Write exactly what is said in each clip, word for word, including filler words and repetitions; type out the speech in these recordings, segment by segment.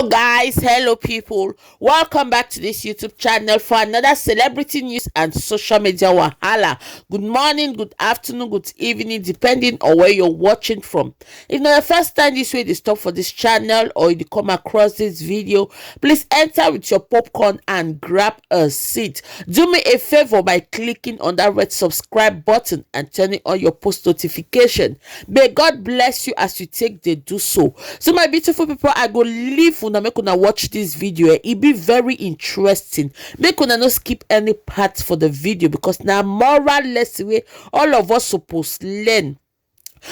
Guys, hello people. Welcome back to this YouTube channel for another celebrity news and social media wahala. Good morning, good afternoon, good evening, depending on where you're watching from. If na your first time this way dey stop for this channel or you dey come across this video, please enter with your popcorn and grab a seat. Do me a favor by clicking on that red subscribe button and turning on your post notification. May God bless you as you take dey do so. So my beautiful people, I go leave una make una watch this video. Eh? E be very interesting. Make una no skip any part for the video because na moral lesson wey all of us suppose learn.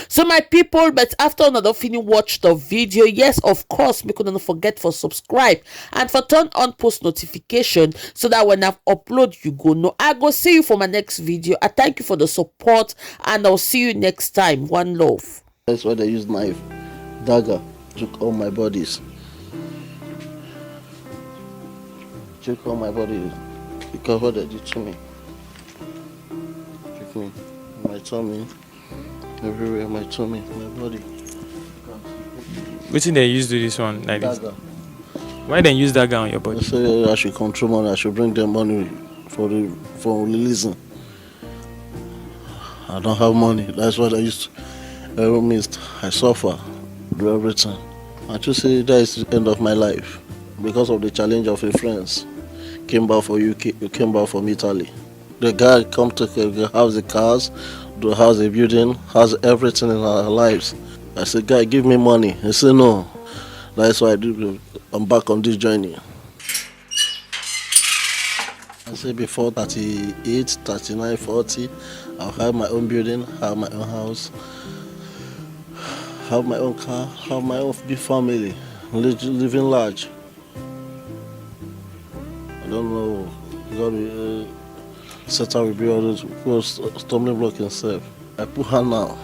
So my people, but after una don finish watch the video, yes, of course, make una no forget for subscribe and for turn on post notification so that when I upload, you go know. I go see you for my next video. I thank you for the support and I'll see you next time. One love. That's why they use knife, dagger, took all my bodies. Took all my body because what they did to me. Took me, my tummy, everywhere, my tummy, my body. Wetin dem use do this one like this? Dagger. Why dem use dagger on your They body? say I should control money. I should bring them money for the for releasing. I don't have money. That's what I used. To, every missed. I suffer, do everything. I just say that is the end of my life because of the challenge of a friends. Came back for U K. Came back from Italy. The guy come to the house, the cars, the house, the building, has everything in our lives. I said, guy, give me money. He said no. That's why I do. I'm back on this journey. I say before thirty-eight, thirty-nine, forty, I'll have my own building, have my own house, have my own car, have my own big family, li- living large. I don't know. God will uh, set out will be all those put st- stumbling block himself. I put hand now,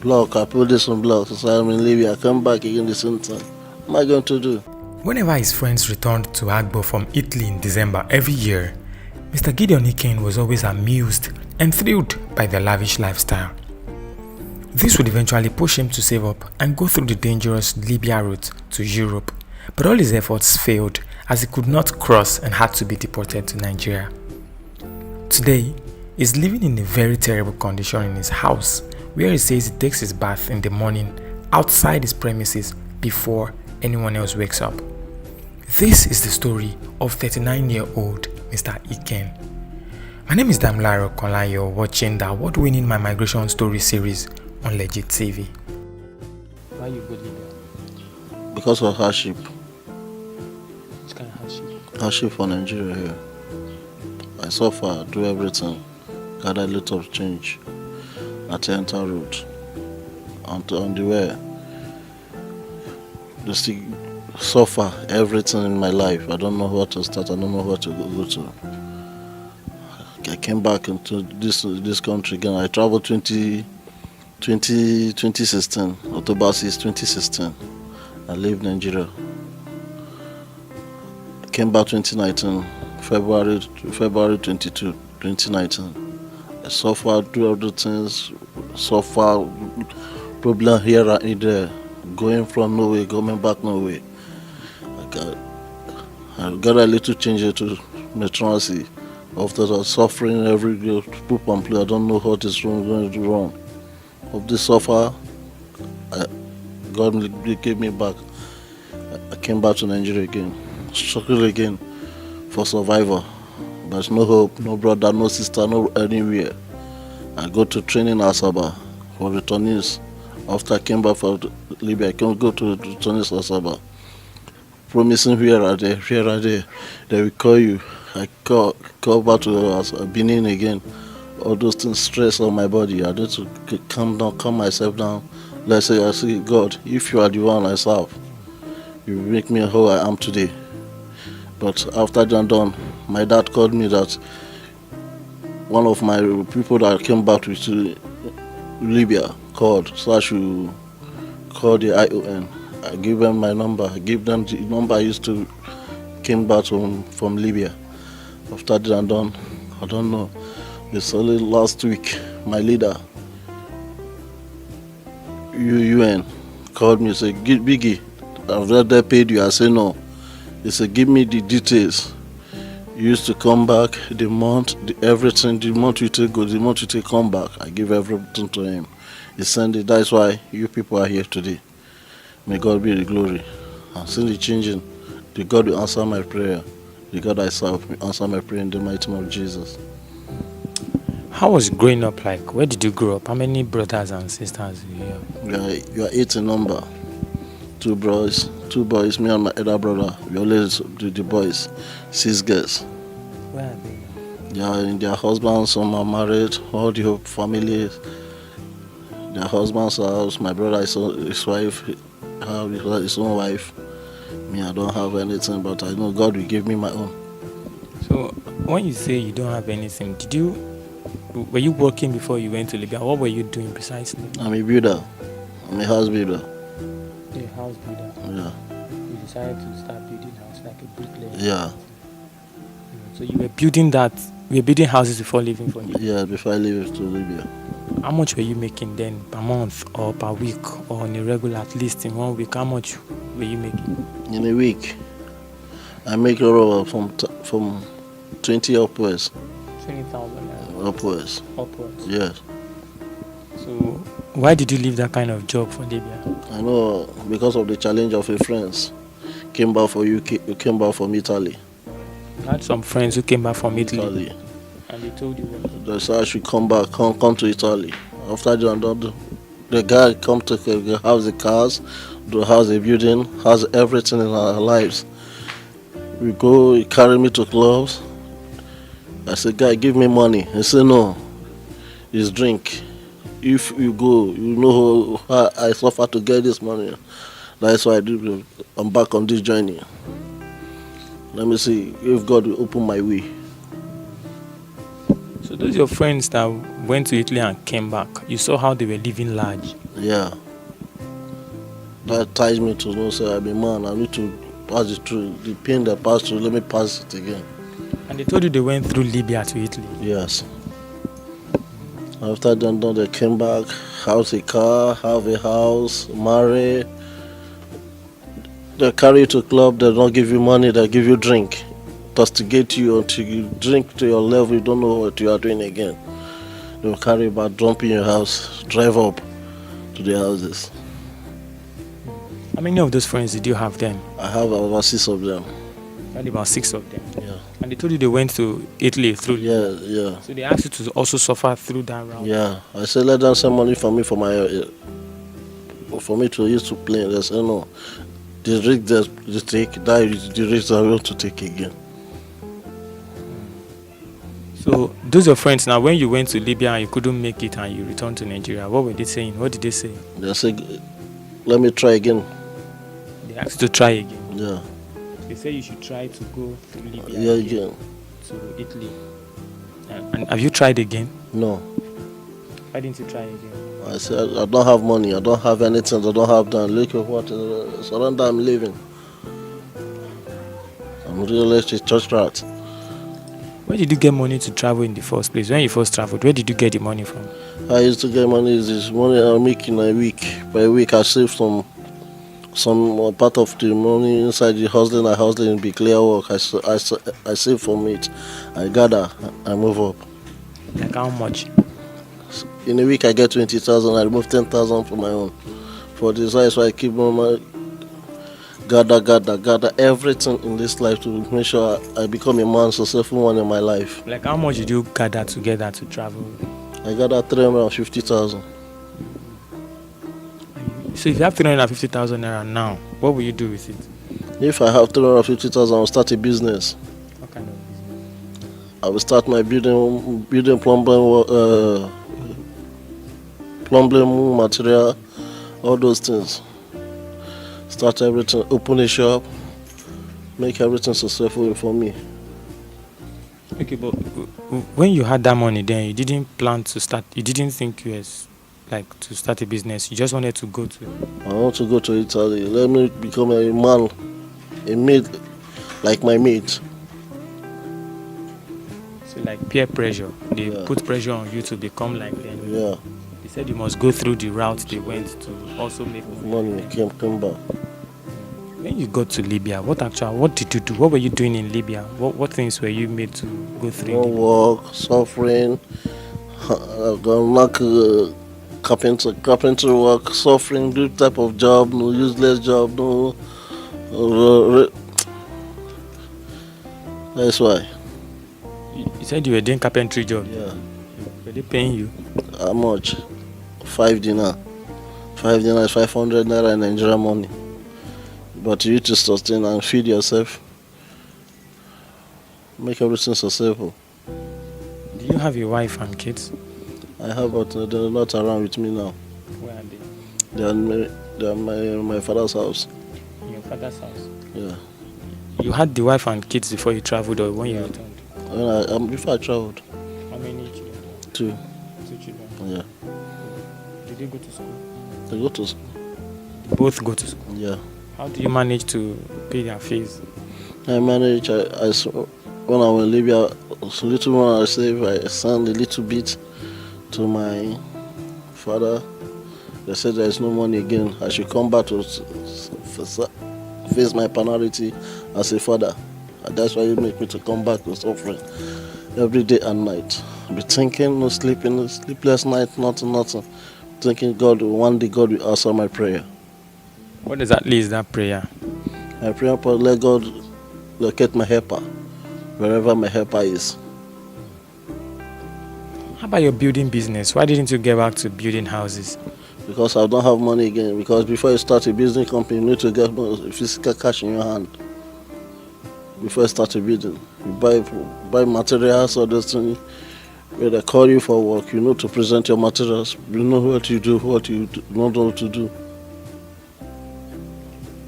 block. I put this one block. So I'm in Libya. I come back again the same time. What am I going to do? Whenever his friends returned to Agbo from Italy in December every year, Mister Gideon Iken was always amused and thrilled by the lavish lifestyle. This would eventually push him to save up and go through the dangerous Libya route to Europe, but all his efforts failed as he could not cross and had to be deported to Nigeria. Today, he's living in a very terrible condition in his house, where he says he takes his bath in the morning outside his premises before anyone else wakes up. This is the story of thirty-nine-year-old Mister Iken. My name is Damilare Okanlayo, watching the award-winning My Migration Story series on Legit T V. Why you go Libya? Because of hardship. Which kind of hardship? Hardship for Nigeria here. I suffer, do everything. Gather a lot of change. At enter road. On, on the way. They still suffer everything in my life. I don't know where to start. I don't know where to go, go to. I came back into this this country again. I traveled twenty, twenty, twenty sixteen, October sixth, twenty sixteen. I leave Nigeria. I came back twenty nineteen, February February twenty-two, twenty nineteen. I suffer, do all the things, suffer, problem here and there, going from nowhere, coming back nowhere. I got, I got a little change to matroncy. After that, suffering every day, poop and play. I don't know what is wrong, going wrong. Of this suffer, I, God gave me back. I came back to Nigeria again, struggle again for survival. There's no hope, no brother, no sister, no anywhere. I go to training Asaba for returnees. After I came back from Libya, I can go to returnees Asaba. Promising here and there, here and there. They will call you. I call, call back to uh, Benin again. All those things stress on my body. I need to c- calm down, calm myself down. Let's say I say, God, if you are the one I serve, you make me who I am today. But after John Don, my dad called me that one of my people that came back to, to Libya called, so I should call the I O N. I give them my number, give them the number I used to came back from, from Libya. After John Don, I don't know. It's only last week, my leader, U U N, called me, said, "Gi- Biggie, I've not they paid you." I say, "No, He said, "Give me the details. You used to come back, the month, the everything, the month you take go, the month you take come back." I give everything to him. He sent it. That's why you people are here today. May God be the glory. I'm seeing the changing. The God will answer my prayer. The God I serve will answer my prayer in the mighty name of Jesus. How was growing up like? Where did you grow up? How many brothers and sisters do you have? We are, we are eight in number. Two boys, two boys, me and my elder brother. We always do the boys, six girls. Where are they? They are in their husbands, some are married, all the whole family. Their husbands' house, my brother, his, own, his wife, have his own wife. Me, I don't have anything, but I know God will give me my own. So, when you say you don't have anything, did you were you working before you went to Libya? What were you doing precisely? I'm a builder. I'm a house builder. A house builder. Yeah. You decided to start building house like a bricklayer. Yeah. So you were building that. You were building houses before leaving for Libya. Yeah, before I leave to Libya. How much were you making then per month or per week or on a regular, at least in one week? How much were you making? In a week, I make a roll from t- from twenty upwards. Twenty thousand naira Upwards. upwards. Yes. So why did you leave that kind of job for Libya? I know, because of the challenge of a friends. Came back for U K, came back from Italy. You had some friends who came back from Italy, Italy. And they told you what? They said I should come back, come, come to Italy. After the, the, the guy come to the house, the cars, the house, the building, has everything in our lives. We go, he carry me to clubs. I said, "Guy, give me money." He said, "No, it's drink. If you go, you know how I suffer to get this money. That's why I do. I'm back on this journey. Let me see if God will open my way." So those your friends that went to Italy and came back, you saw how they were living large. Yeah. That ties me to know say I be man. I need to pass it through. The pain that passed through, let me pass it again. And they told you they went through Libya to Italy. Yes. After them done, they came back, house a car, have a house, marry. They carry you to club, they don't give you money, they give you drink. Tostigate you until you drink to your level, you don't know what you are doing again. They will carry you back, dump you in your house, drive up to the houses. How many of those friends did you have then? I have about six of them. Only about six of them. Yeah. And they told you they went to Italy through. Yeah, yeah. So they asked you to also suffer through that route. Yeah. I said, "Let them send money for me for my uh, for me to use to play." They said, "No. The risk that you take, that is the risk I want to take again." So those your friends now, when you went to Libya and you couldn't make it and you returned to Nigeria, what were they saying? What did they say? They said, "Let me try again." They asked you to try again. Yeah. They said you should try to go through Libya Yeah, again again. To Italy. And, and have you tried again? No. Why didn't you try again? I said, "I don't have money. I don't have anything. I don't have that. Look at what uh, surrender. I'm leaving. I'm really a church rat." Where did you get money to travel in the first place? When you first traveled, where did you get the money from? I used to get money. Is this money I make in a week? By week, I save some some uh, part of the money inside the hustling. I hustle in be clear work. I, s- I, s- I save from it. I gather. I move up. Like how much? In a week, I get twenty thousand. I remove ten thousand for my own. For this, that's why I keep on my gather, gather, gather everything in this life to make sure I, I become a man, successful one in my life. Like how much did you gather together to travel? I gather three hundred and fifty thousand. So if you have three hundred and fifty thousand naira now, what will you do with it? If I have three hundred and fifty thousand, I'll start a business. What kind of business? I will start my building, building plumbing, wo- uh, plumbing material, all those things. Start everything, open a shop, make everything successful for me. Okay, but w- w- when you had that money, then you didn't plan to start. You didn't think you was like to start a business. You just wanted to go to. I want to go to Italy. Let me become a man, a mate, like my mate. So like peer pressure, they Yeah. put pressure on you to become like them. Yeah, They said you must go through the route they went to also make money. Money came, came back. When you got to Libya, what actual what did you do? What were you doing in Libya? What what things were you made to go through? No work, suffering. I go knock uh, carpenter, carpentry work, suffering, do type of job, no useless job, no. Uh, re- that's why. You said you were doing carpentry job. Yeah. Were they paying you? How much? Five dinar. Five dinar is five hundred naira in Nigerian money. But you need to sustain and feed yourself. Make everything successful. Do you have a wife and kids? I have, but uh, they're not around with me now. Where are they? They are in my, they are in my, my father's house. In your father's house. Yeah. You had the wife and kids before you traveled, or when you Yeah. returned? When I, um, before I traveled, How many children? Two. Two children. Yeah. Did they go to school? They go to school. Both go to school. Yeah. How do you manage to pay their fees? I manage. I, I s- when I was in Libya, so little one I save. I send a little bit to my father. They said there is no money again. I should come back to s- s- face my penalty as a father. And that's why you make me to come back to suffering every day and night. Be thinking, no sleeping, no sleepless night, nothing, nothing. Thinking God, one day God will answer my prayer. What exactly is that prayer? I pray for let God locate my helper, wherever my helper is. How about your building business? Why didn't you get back to building houses? Because I don't have money again. Because before you start a business company, you need to get mo- physical cash in your hand. Before you start a building, you buy buy materials, all those things. When they call you for work, you know to present your materials. You know what you do, what you do, not know what to do.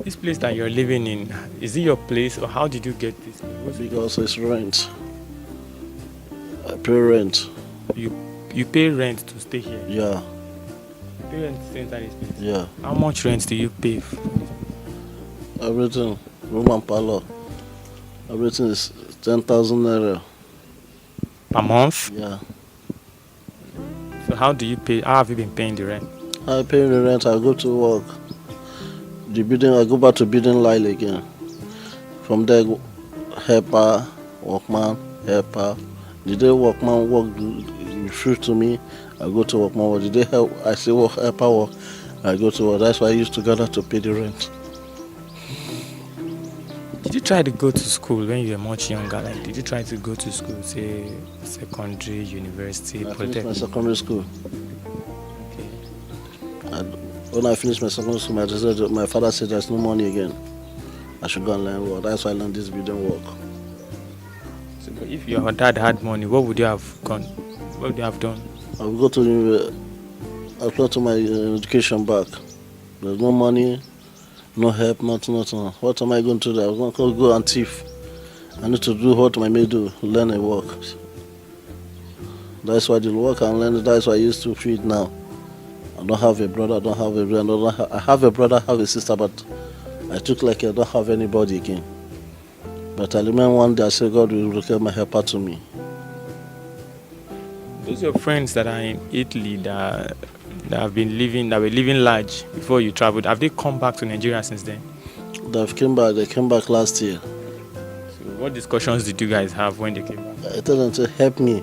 This place that you're living in, is it your place, or how did you get this place? Because it's rent. I pay rent. You you pay rent to stay here. Yeah, You pay rent to stay inside this place. Yeah. How much rent do you pay? For? Everything, room and parlor, everything is ten thousand naira. Per month? Yeah. So how do you pay? How have you been paying the rent? I pay the rent. I go to work. The building. I go back to building line again. From there, go- helper, workman, helper. The day workman work refuse to me, I go to workman work. The day help, I see work helper work, I go to work. That's why I used to gather to pay the rent. Did you try to go to school when you were much younger? Like, did you try to go to school, say secondary, university, I finished my polytechnic? Secondary school. Okay. And when I finished my secondary school, my, teacher- my father said there's no money again. I should go and learn work. That's why I learned this building work. So, but if your dad had money, what would you have gone? What would you have done? I will go to the, apply to my uh, education back. There's no money, no help, nothing, nothing. What am I going to do? I'm going to go and thief. I need to do what my mate do, learn a work. That's why the work and learn. That's why I used to feed now. I don't have a brother. I don't have a brother. I, don't ha- I have a brother, have a sister, but I took like I don't have anybody again. But I remember one day I said God will locate my helper to me. Those your friends that are in Italy that that have been living that were living large before you traveled, have they come back to Nigeria since then? They came back. They came back last year. So what discussions did you guys have when they came back? I told them to help me.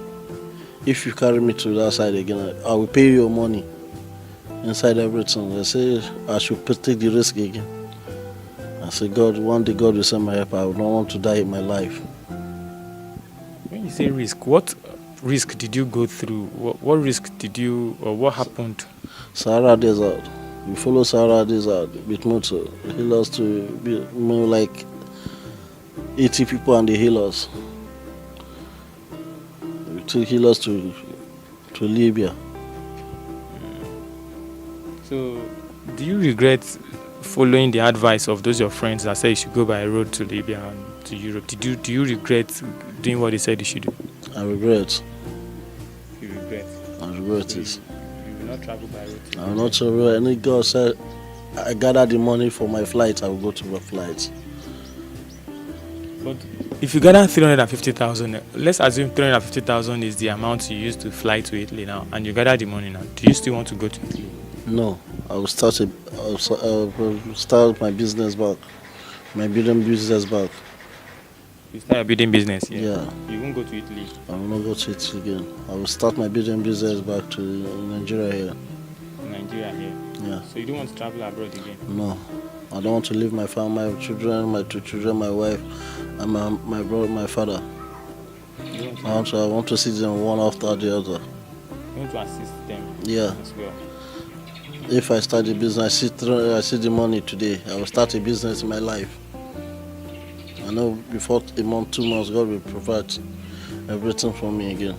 If you carry me to that side again, I, I will pay you your money inside everything. They say I should p- take the risk again. I said, God, one day God will send my help. I don't want to die in my life. When you say risk, what risk did you go through? What, what risk did you, or what happened? Sahara Desert. We follow Sahara Desert with motor. He lost to be more like eighty people and they heal us. We took healers to to Libya. So, do you regret following the advice of those your friends that said you should go by road to Libya and to Europe? Did you do you regret doing what they said you should do? I regret. You regret. I regret it. You will not travel by road. I will not travel. Any God said I gather the money for my flight, I will go to my flight. But if you gather three hundred and fifty thousand, let's assume three hundred and fifty thousand is the amount you used to fly to Italy now, and you gather the money now, do you still want to go to Italy? No, I will start a, I will s- I will start my business back. My building business back. You start your building business here. Yeah. You won't go to Italy. I will not go to Italy again. I will start my building business back to Nigeria here. Nigeria here. Yeah. So you don't want to travel abroad again. No, I don't want to leave my family, my children, my two children, my wife, and my my brother, my father. You don't want to, I want to, I want to see them one after the other. You want to assist them Yeah. as well. If I start a business, I see through, I see the money today. I will start a business in my life. I know before a month, two months, God will provide everything for me again.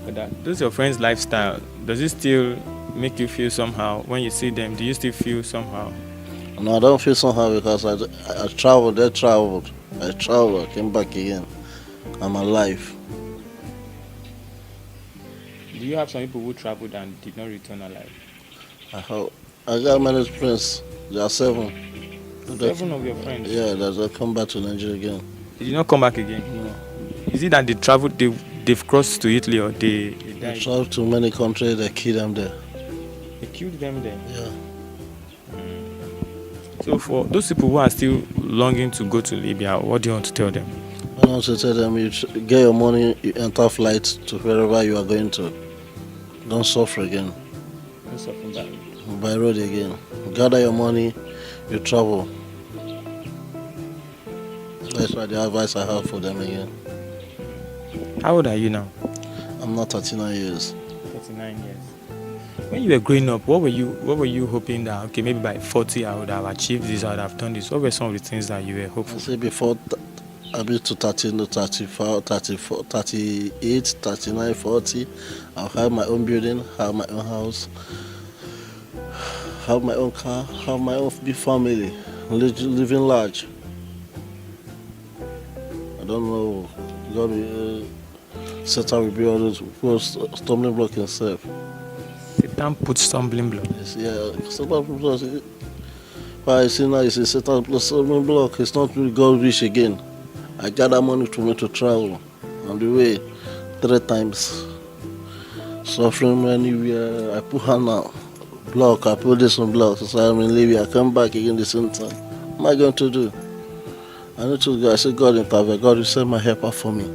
But that, those your friends' lifestyle, does it still make you feel somehow when you see them? Do you still feel somehow? No, I don't feel somehow because I, I, I traveled, they traveled. I traveled, I came back again. I'm alive. Do you have some people who traveled and did not return alive? I have, I got many friends. There are seven. Seven of your friends. Yeah, that they come back to Nigeria again. They did not come back again. No. Is it that they traveled, they they've crossed to Italy, or they, they They died? travel to many countries, they kill them there. They killed them there. Yeah. So for those people who are still longing to go to Libya, what do you want to tell them? I want to tell them, you tr- get your money, you enter flight to wherever you are going to. Don't suffer again. Don't suffer that. By road again. Gather your money, you travel. That's why the advice I have for them again. How old are you now? I'm not thirty-nine years. Thirty-nine years. When you were growing up, what were you what were you hoping that, okay, maybe by forty I would have achieved this, I would have done this? What were some of the things that you were I hopeful? say before th- I be to thirty, no, thirty-four, thirty-four, thirty-eight, thirty-nine, forty. I'll have my own building, have my own house, have my own car, have my own big family, li- living large. I don't know. God will, uh, Satan will be always put st- stumbling block himself. Satan put stumbling block. Yes, yeah, Satan put us. Why I see now is a Satan plus stumbling block. It's not really God wish again. I gather money to me to travel on the way three times. Suffering anywhere. I put hand now. Block, I put this one block. So I'm in Libya. I come back again the same time. What am I going to do? I need to go. I say, God intervene. God, you send my helper for me.